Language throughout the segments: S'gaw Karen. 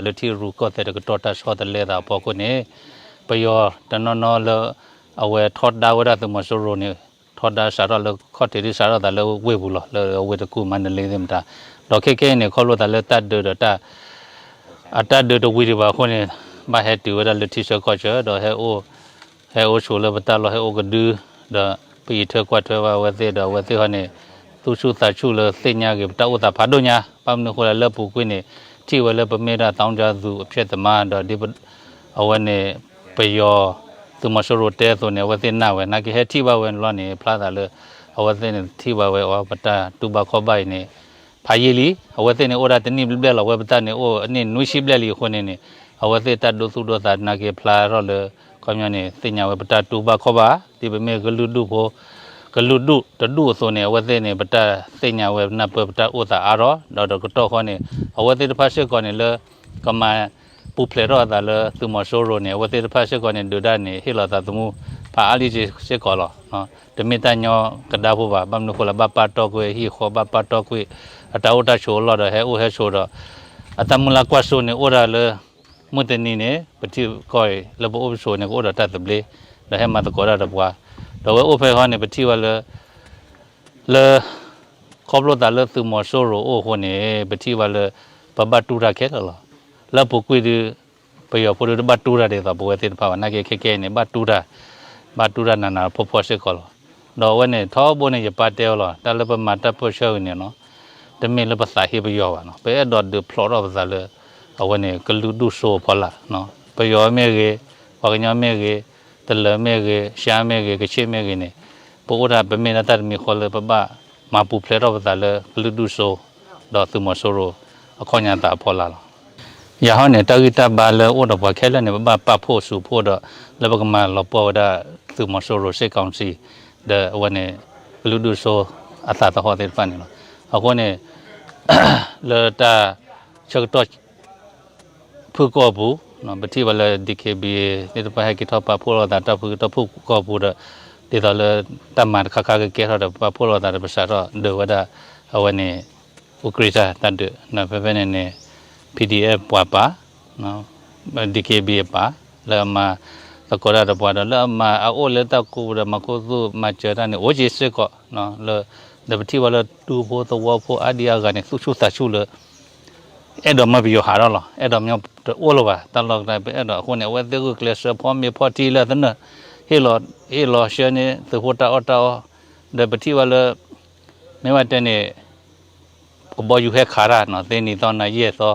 လၢထံရူၢ်ကီၢ်သဲးတကတီၢ်တၢ်ဆီတလဲသးအဖီခိၣ်န့ၣ် ပယီၤတနီၤနီၤလၢ အဝဲထီဒါဝဲဒၣ်သုးမီၤစိရိၤန့ၣ် ထီဒါစးထီၣ်လၢခီၣ်ထံးဒ်စးထီၣ်သးလၢဝ့ၢ်ပူၤလီၤ လၢအဝ့ၢ်တကူၣ်မၤနလ့သ့ၣ်မတၤ, ဒီးခဲခဲအံၤန့ၣ် ခီဖျိသးလၢတၢ်ဒုးဒီးတၢ် အတၢ်ဒုးတဝံၤဒံးဘၣ်အဃိန့ၣ် ဘၣ်ဟဲတုၤဝဲဒၣ်လၢထံဆၢကီၢ်ဆၢ ဒီး ဟဲအိၣ်ဆိးလၢပတၢ်လီၢ် ဟဲအိၣ်ကဒု ဒီးပအံးထွဲကွၢ်ထွဲဘၣ်အဝဲသ့ၣ်ဒီးအဝဲသ့ၣ်ဃီန့ၣ် သူၣ်ဆူၣ်သးဆူၣ်လၢသ့ၣ်ညါက့ၤပတၢ်အိၣ်သးဖးဒိၣ်ညါ ဘၣ်မနုၤအဃိလဲၣ်လၢအပူၤကွံာ်န့ၣ် ထံၣ်ဝဲလၢပမ့ၢ်ဒၣ် သောင်းကျန်းသူ အဖျက်သမား ဒီးဒ် အဝဲန့ၣ် ပယီၤ သုးမီၤစိရိၤတဲအသိးန့ၣ် အဝဲသ့ၣ်နာ်ဝဲ နာ်က့ဟဲထံၣ်ဘၣ်ဝဲန့ၣ်လီၤန့ၣ် ဖျါသးလၢ အဝဲသ့ၣ်န့ၣ်ထံၣ်ဘၣ်ဝဲအီၤ ပတၢ်တူၢ်ဘၣ်ခီၣ်ဘၣ်အံၤန့ၣ် ဖးယံာ်လံ အဝဲသ့ၣ်န့ၣ်အိၣ်ဒၣ်တနံၣ်ဘျဲၣ်ဘျဲၣ်လီၤ အဝဲပတၢ်န့ၣ်အိၣ်အနံၣ်နွံဆံဘျဲၣ်လံအဃိန့ၣ်န့ၣ် အဝဲသ့ၣ်တၢ်ဒိသူၣ်ဒိသးနာ်က့ဖျါထီၣ်လၢ ခီပညီန့ၣ် သ့ၣ်ညါဝဲပတၢ်တူၢ်ဘၣ်ခီၣ်ဘၣ် ဒ်ပမ့ၢ်ကလုာ်ဒူၣ်ဖိ ကလုာ်ဒူၣ်တဒူၣ်အသိးန့ၣ် အဝဲသ့ၣ်န့ၣ် ပတၢ်သ့ၣ်ညါဝဲနၢ်ပၢၢ်ပတၢ်အိၣ်သးအါထီၣ် ဒီးတကတီၢ်ဃီန့ၣ် အဝဲသ့ၣ်တဖၣ်စ့ၢ်ကီးန့ၣ်လၢ ကမၤပူၤဖျဲးထီၣ်အသးလၢသုးမီၤစိရိၤန့ၣ် အဝဲသ့ၣ်တဖၣ်စ့ၢ်ကီးန့ၣ် ဒုးတၢ်န့ၣ် ဟ့ၣ်လီၤသးသမူ ဖးအါလံစ့ၢ်ကီးလီၤ. တမ့ၢ်တၢ်ညီကဒါဖိဘၣ် ဘၣ်မနုၤအဃိလဲၣ် ဘၣ်ပာ်တီၢ်ကွံာ်ဟံၣ်ဃီ ဘၣ်ပာ်တီၢ်ကွံာ် အတၢ်အိၣ်တၢ်ဆိးအလီၢ်ဒီးဟဲအိၣ်ဟဲဆိးဒီး အတၢ်မုၢ်လၢ်ကွၢ်စိန့ၣ်အိၣ်ဒၣ်လၢ မုၢ်တနံၤန့ၣ် ပထံၣ်ကီၢ်အံၤ လၢပအိၣ်ပဆိးန့ၣ် ကအိၣ်ဒီးတၢ်သဘျ့ ဒီးဟဲမၤသကိးတၢ်ဒီးပှၤ ဒီးအဝဲအိၣ်ဖဲဃီန့ၣ် ပထံၣ်ဘၣ်လၢ လၢ ခီဖျိသးလၢသုးမီၤစိရိၤအိၣ်အဃိန့ၣ် ပထံၣ်ဘၣ်လၢ ပဘၣ်တူၢ်တၢ်ခဲလၢာ်လီၤ. လၢအပူၤကွံာ်ဒုး ပယီၤဖိဒုးတဘၣ်တူၢ်တၢ်ဒ်သိးပဝဲသ့ၣ်တဖၣ်ဘၣ် နာ်က့ခဲခဲအံၤန့ၣ် ဘၣ်တူၢ်တၢ် ဘၣ်တူၢ်တၢ်နးနးဖှီၣ်ဖှီၣ်စ့ၢ်ကီးလီၤ. ဒီးအဝဲန့ၣ် ထီဘိန့ၣ် ယပၢ်တဲဝဲလီၤ တၢ်လၢပမၤတၢ်ပၢဆှၢဂ့ၤန့ၣ်နီၤ တမ့ၢ်လၢပသးဟ့ပယီၤဘၣ်နီၤ ပအဲၣ်ဒိးဒုးဖျိးထီၣ်ပသးလၢ အဝဲန့ၣ် ကလုာ်ဒူၣ်စိအဖီလာ် ပယီၤမ့ၢ်ဂ့ၤ ပှၤကညီမ့ၢ်ဂ့ၤ တလၢၤမ့ၢ်ဂ့ၤ ရှါမ့ၢ်ဂ့ၤ ကခ့ၣ်မ့ၢ်ဂ့ၤန့ၣ် ပအိၣ်ဒၣ်ပမ့ၢ်ဒၣ်တၢ်တမံၤဃီလၢပဘၣ်မၤပူၤဖျဲးထီၣ်ပသးလၢကလုာ်ဒူၣ်စိ ဒီးသုးမီၤစိရိၤ အခီၣ်ညါသးအဖီလာ်လီၤ. ယၤဟီန့ၣ် တၢ်ဂံၢ်တၢ်ဘါလၢအိၣ်ဒီးပှၤခဲလၢာ်န့ၣ် ပဘၣ်ပာ်ဖှိၣ်စူးဖှိၣ်ဒီး လၢပကမၤလီၤပှီၢ်ဝဲဒၣ်သုးမီၤစိရိၤ စစ်ကောင်စီ ဒီးအဝဲန့ၣ် ကလုာ်ဒူၣ်စိအသးသဟီၣ်သ့ၣ်တဖၣ်န့ၣ်လီၤ. အဃိန့ၣ် လၢတၢ်ဆၢကတီၢ် ဖုၣ်ကိာ်ပူၤ ပထံၣ်ဘၣ်လၢ DKBA သ့ၣ်တဖၣ်ဟဲက့ၤထီၣ်ပာ်ဖှိၣ်လိာ်သး တၢ်ဖုၣ်က့ၤထီၣ်ဖုၣ်ကိာ်ပူၤဒီး ဒ်သိးလၢတၢ်မၤတခါခါကကဲထီၣ်ဒီး ပပာ်ဖှိၣ်လိာ်သးဒီး ပစးထီၣ်ဒုးဝဲဒၣ် အဝဲန့ၣ် အူကြ့တၢ်ဒုး ဒီးဖဲဖဲန့ၣ်န့ၣ် PDF ပှၤပာ် DKBA ပာ် လၢအမၤသကိးတၢ်ဒီးပှၤဒီး လၢအမၤအအိၣ်လၢတၢ်ကူပူၤဒီး မၤခူသူၣ်မၤစၢၤတၢ်န့ၣ် အိၣ်က့ၤစ့ၢ်ကီး လၢ ဒီးပထံၣ်ဘၣ်လၢတူဖိသဝီဖိအါဒံအါဂၤန့ၣ် သူၣ်ဆူၣ်သးဆူၣ်လၢ အဲၣ်ဒိးမၢပယီၤဟးထီၣ်လီၤ. အဲၣ်ဒိးမၢတအိၣ်လၢၤဘၣ် တၢ်လီၢ်ကတၢၢ် ပအဲၣ်ဒိးအဃိန့ၣ် အဝဲသ့ၣ်ဂုာ်ကျဲးစၢးဖီမ့ၤဖီထံလၢသနၢၣ် ဟ့ၣ်လီၤ ဟ့ၣ်လီၤဆှၢန့ၢ်သုးဖိတၢ်အီၣ်တၢ်အီ ဒီးပထံၣ်ဘၣ်လၢ မ့ၢ်ဘၣ်တဲန့ၣ် ကဘီယူၤဟဲခးတၢ်နီၤ သ့နံၤသီနၤယဲၢ်သီ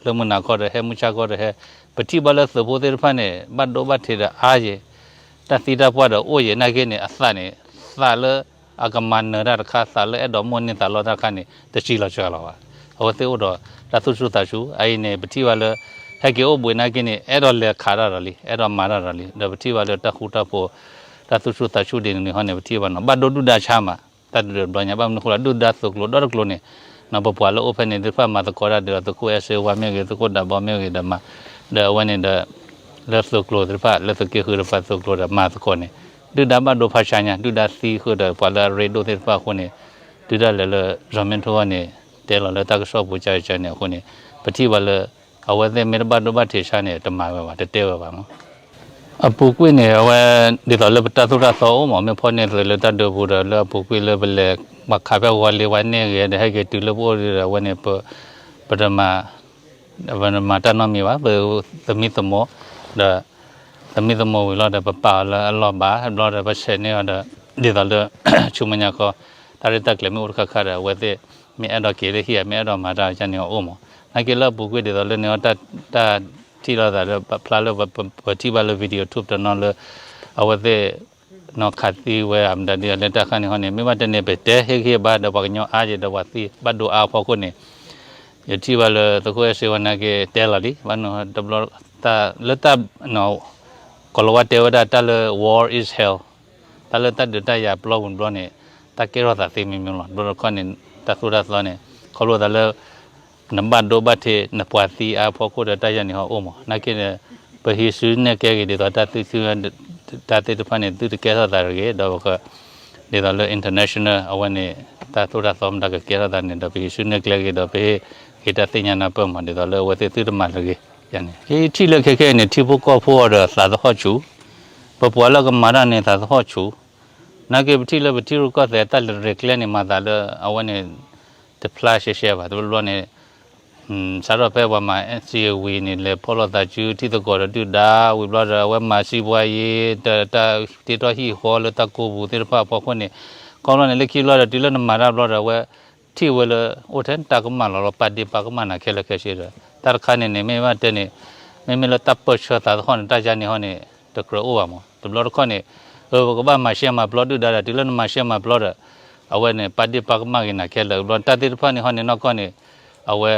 လၢမုၢ်နၤခီဒီးဟဲ မုၢ်ဆါခီဒီးဟဲ ပထံၣ်ဘၣ်လၢသုးဖိသ့ၣ်တဖၣ်န့ၣ် ဘၣ်ဒိဘၣ်ထံးဒီးအါယဲၢ် တၢ်သံတၢ်ပှၢ်ဒီးအိၣ်ယဲၢ် နာ်က့န့ၣ် အသးန့ၣ် သးလၢအကမၤနၢၤတၢ်တခါ သးလၢအဲၣ်ဒိးမိၣ်န့ၢ်သးလီတၢ်တခါန့ၣ် တစံးလီၤစှၤလီၤဘၣ်. အဝဲသ့ၣ်အိၣ်ဒီးတၢ်သူၣ်ဆူၣ်သးဆူၣ် အအံၤန့ၣ် ပထံၣ်ဘၣ်လၢ ဟဲက့ၤအိၣ်ဘှံးနာ်က့န့ၣ် အဲၣ်ဒိးလဲၤခးတၢ်ဒီးလံ အဲၣ်ဒိးမၤတၢ်ဒီးလံ ဒီးပထံၣ်ဘၣ်လၢတၢ်ဃူတၢ်ဖိး တၢ်သူၣ်ဆူၣ်သးဆူၣ်ဒ်န့ၣ်န့ၣ်ဟီန့ၣ် ပထံၣ်ဘၣ်နီၤ ဘၣ်ဒိဒုၣ်ဒါဆါမး တၢ်ဒုးတဘျီညါ ဘၣ်မနုၤဃိလၢဒုၣ်ဒါသုးကျိၤဒီတကျိၤန့ၣ် နီၤ ပပှၤလၢအိၣ်ဖဲန့ၣ်သ့ၣ်တဖၣ်မၤသကိးတၢ်ဒုး သုးခိၣ်အဲၣ်စ့ဝါမ့ၢ်ဂ့ၤ သုးခိၣ်ဒးဘီမ့ၢ်ဂ့ၤ ဒီးမၤ ဒီးအဝဲန့ၣ်ဒီး လၢသုးကျိၤသ့ၣ်တဖၣ် လၢသုးက့ဃုတဖၣ်သုးကျိၤဒီးမၤသကိးန့ၣ် ဒုၣ်ဒါဘၣ်ဒိဖးဆါညါ ဒုၣ်ဒါသံဃုာ်ဒီးပှၤလၢအရ့ဒိၣ်သ့ၣ်တဖၣ်အဃိန့ၣ် တုၤဒၣ်လဲာ်လၢ စီၤမ့ထိန့ၣ် တဲလီၤလၢတၢ်ကစီၣ်ပူၤကၢကၢန့ၣ်အဃိန့ၣ် ပထံၣ်ဘၣ်လၢ အဝဲသ့ၣ်မ့ၢ်တဘၣ်ဒိဘၣ်ထံးဆါန့ၣ် တမၤဝဲဘၣ် တတဲဝဲဘၣ်မး အပူၤကွံာ်န့ၣ် အဝဲ ဒ်သိးလၢပတၢ်သိၣ်တၢ်သီအိၣ်မး မ့ၢ်ဖီၣ်န့ၢ်သုးလၢတၢ်ဒုးပူၤဒီး လၢအပူၤကွံာ်လၢပလဲၤ ပှၤခးဖဲဝီၤလ့ၤဝါန့ၢ်ဂ့ၤ ဒီးဟဲက့ၤတုၤလၢပအိၣ်ဒီး အဝဲန့ၣ် ပ ပတမၤ ပတမၤတၢ်နီတမံၤဘၣ် ပသမံသမိး ဒီး သမံသမိးဝံၤလီၤဒီး ပပာ်အီၤလၢအလီၢ်ဘၣ် ဘျီဒီးပဆဲးန့ၢ်အီၤဒီး ဒ်သိးလၢ ဆူမဲာ်ညါခီ တၢ်ရဲၣ်တၢ်ကျဲၤမ့ၢ်အိၣ်တခါခါဒီး အဝဲသ့ၣ် မ့ၢ်အဲၣ်ဒိးက့ၤလၢဟံၣ် မ့ၢ်အဲၣ်ဒိးမၤတၢ်ကန့ၣ်အအိၣ်မး နာ်က့လၢအပူၤကွံာ်ဒ်သိးလၢန့ၣ် တၢ်ထံၣ်လိာ်သးဒီး ဖျါလၢပထံၣ်ဘၣ်လၢ video ထူၣ်ပတနီၤလၢ အဝဲသ့ၣ် နီၢ်ခးသံဝဲအမတၤဒ်လဲၣ်တၢ်ခါန့ၣ်ဟီန့ၣ် မ့ၢ်ဘၣ်တဲန့ၣ် ပတဲဟ့ၣ်ဂံၢ်ဘါဒီးပှၤကညီအါယဲၢ်ဒီးပှၤသံဘၣ်ဒိအါအဖီခိၣ်န့ၣ် ယထံၣ်ဘၣ်လၢသုးခိၣ်အဲၣ်စ့ဝါနာ်က့ တဲလီၤလံ ဘၣ်နီၤတဘျီ လၢတၢ် ကီၤလၤဝါတဲဝဲဒၣ်တၢ်လၢ war is hell တၢ်လၢတၢ်ဒုးတၢ်ယၤပျီပူၤတဘျီန့ၣ် တၢ်ကဲထီၣ်သးသ့မံၤမံၤလီၤ တဘျီတခီၣ်န့ၣ် တၢ်သိၣ်တၢ်သီန့ၣ် ခီဖျိသးလၢ နဘၣ်ဒိဘၣ်ထံး နပှၤသံအါဖီခိၣ်ဒီးတၢ်ယၤန့ၣ်ဟီအိၣ်မး နာ်က့ဒီး ပဟံးစုနဲၣ်ကျဲက့ၤဒ်သိးတၢ်သံ တၢ်သ့ၣ်တဖၣ်န့ၣ် သုတကဲထီၣ်သးတဂ့ၤ ဒီးပက ဒ်သိးလၢ international အဝဲန့ၣ် တၢ်သိၣ်တၢ်သီမတၤကကဲထီၣ်သးန့ၣ်ဒီး ပဟံးစုနဲၣ်ကျဲက့ၤဒီး ပဟ့ၣ် ဂ့ၤတၢ်သ့ၣ်ညါနၢ်ပၢၢ်မး ဒ်သိးလၢအဝဲသ့ၣ်သုတမၤလၢၤဂ့ၤန့ၣ် ယထံၣ်လၢခဲခဲအံၤန့ၣ် ထံဖိကီၢ်ဖိအီၤဒီးသးသဟီၣ်ဆူၣ်, ပပှၤလၢကမၤတၢ်န့ၣ်သးသဟီၣ်ဆူၣ်, နာ်က့ပထံၣ်လၢပထံရူၢ်ကီၢ်သဲးတၢ်လဲၤကျဲန့ၣ် မၤသးလၢအဝဲန့ၣ် တဖျါရှဲရှဲဘၣ် တဘျီဘျီန့ၣ် စးထီၣ်ဖဲပှၤမၤ NCA ဝံၤန့ၣ် လဲၤဖီၣ်လိာ်သးစုထံသကိးဒီးဒုၣ်ဒါဝံၤဘျီဒီး အဝဲမၤစံးပှၤယ့ၤ တၢ်တ့ထီၣ်ဟံၣ်ဃီလၢတၢ်ကိးပူၤသ့ၣ်တဖၣ်အဖီခိၣ်န့ၣ် ခီဖျိန့ၣ် လၢခံဘျီဒီးတုၤလၢနမၤတၢ်ဘျီဒီး အဝဲထံၣ်ဝဲလၢ အိၣ်ထဲတၢ်ကမၣ်လီၤလီၤ ပာ်ဒ့ၣ်ပာ်ကမၣ်နၤခဲလၢာ်ခဲဆ့ဒီး တၢ်တခါန့ၣ်န့ၣ် မ့ၢ်ဘၣ်တဲန့ၣ် မ့မ့ၢ်လၢတၢ်ပၢၢ်ဆၢသးသဟီၣ်န့ၣ် တၢ်ယါန့ၣ်ဟီန့ၣ် တကြၢးအိၣ်ဘၣ်မး တဘျီတခီၣ်န့ၣ် ပကဘၣ်မၤရှဲမၤပျီဒုၣ်ဒါဒီး တုၤလၢနမၤရှဲမၤပျီဒီး အဝဲန့ၣ် ပာ်ဒ့ၣ်ပာ်ကမၣ်က့ၤနၤခဲလၢာ် ဘျီတၢ်သ့ၣ်တဖၣ်န့ၣ်ဟီန့ၣ် နီၢ်ကီၢ်န့ၣ် အဝဲ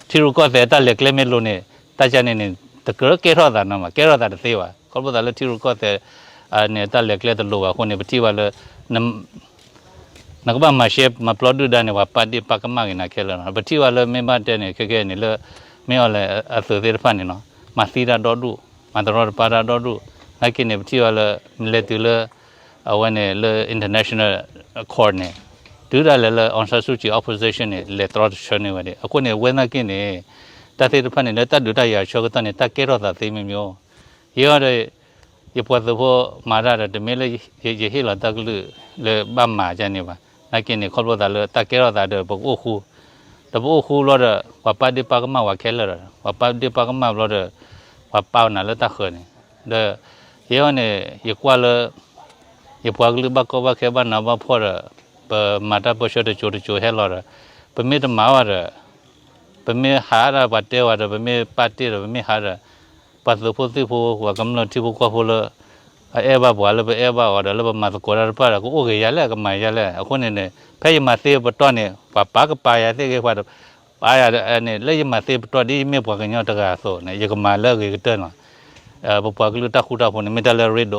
ထံရူၢ်ကီၢ်သဲးတၢ်လဲၤကျဲမ့ၢ်လိၤန့ၣ် တၢ်ယါန့ၣ်န့ၣ် တကြၢးကဲထီၣ်သးနီၤမး ကဲထီၣ်သးတသ့ဘၣ် ခီဖျိသးလၢထံရူၢ်ကီၢ်သဲးန့ၣ် တၢ်လဲၤကျဲတလိၤဘၣ်အဃိန့ၣ် ပထံၣ်ဘၣ်လၢ နကဘၣ်မၤရှဲမၤပျီဒုၣ်ဒါန့ၣ် ပှၤပာ်ဒ့ၣ်ပာ်ကမၣ်က့ၤနၤခဲလၢာ်နီၤ ပထံၣ်ဘၣ်လၢမ့ၢ်ဘၣ်တဲန့ၣ် ခဲကဲန့ၣ်လၢ မ့ၢ်အီၤလဲၣ်အသုးသ့ၣ်တဖၣ်န့ၣ်နီၤ မၤသံတၢ်ဒီဒူၣ် မၤတရီတပါတၢ်ဒီဒူၣ် နာ်က့န့ၣ် ပထံၣ်ဘၣ်လၢ လဲၤတုၤလၢ အဝဲန့ၣ်လၢ international court န့ၣ် တုၤဒၣ်လဲာ်လၢ Aung San Suu Kyi opposition န့ၣ် လဲၤတြီတဆၢန့ၢ်ဝဲဒၣ် အဃိန့ၣ် ဝဲနာ်က့န့ၣ် တၢ်သ့ၣ်တဖၣ်န့ၣ် လၢတၢ်ဒုးတၢ်ယၤဆၢကတီၢ်န့ၣ် တၢ်ကဲထီၣ်သးသ့မ့ၢ်မ့ၢ်အိၣ် ယဲအီၤဒီး ယပှၤသုးဖိမၤတၢ်ဒီး တမ့ၢ်လၢယဟ့ၣ်လီၤတၢ်ကလုၢ်လၢဘၣ်မၤကန့ၣ်ဘၣ် နာ်က့န့ၣ် ခီဖျိသးလၢတၢ်ကဲထီၣ်သးဒီးပကအိၣ်ဃူ ဒီးပအိၣ်ဃူဘျီဒီး ပှၤပာ်ဒ့ၣ်ပာ်ကမၣ်ပှၤခဲလၢာ်ဒီး ပှၤပာ်ဒ့ၣ်ပာ်ကမၣ်ဘျီဒီး ပှၤပာ်နၤလၢတၢ်ဃၢၤန့ၣ် ဒီး ယဲအီၤန့ၣ် ယကွၢ်လၢ ယပှၤကလုာ်ဘၣ်ကီဘၣ်ခဲဘၣ်နးဘၣ်ဖှီၣ်ဒီး ပမၤတၢ်ပၢဆှၢတစိၤတစိၤဟဲလီၤဒီး ပမ့ၢ်တမၤဘၣ်ဒီး ပမ့ၢ်ဟးဒၣ်ပှၤတဲဝဲဒီး ပမ့ၢ်ပာ်တ့ၢ်ဒီး ပမ့ၢ်ဟးဒီး ပှၤသုးဖိသံၣ်ဖိ ပှၤကမျၢၢ်ထံဖိကီၢ်ဖိလၢ အအဲၣ်ဘၣ်ပှၤလၢပအဲၣ်ဘၣ်အီၤဒီး လၢပမၤသကိးတၢ်တဖၣ်ဒီး ကအိၣ်ဂ့ၤယၤလဲၣ် ကမၤယၤလဲၣ် အဃိန့ၣ်န့ၣ် ဖဲယမၤသ့ပတီၢ်န့ၣ် ပှၤပာ်ကပာ်ယၤသ့ဂ့ၤ ပှၤတပာ်ယၤန့ၣ် လၢယမၤသ့ပတီၢ်ဒ်ယမ့ၢ်ပှၤကညီတဂၤအသိးန့ၣ် ယကမၤလၢအဂ့ၤကတၢၢ်လီၤ. ပပှၤကလုာ်တၢ်ဃူတၢ်ဖိးန့ၣ် မ့ၢ်တၢ်လၢအရ့ဒိၣ်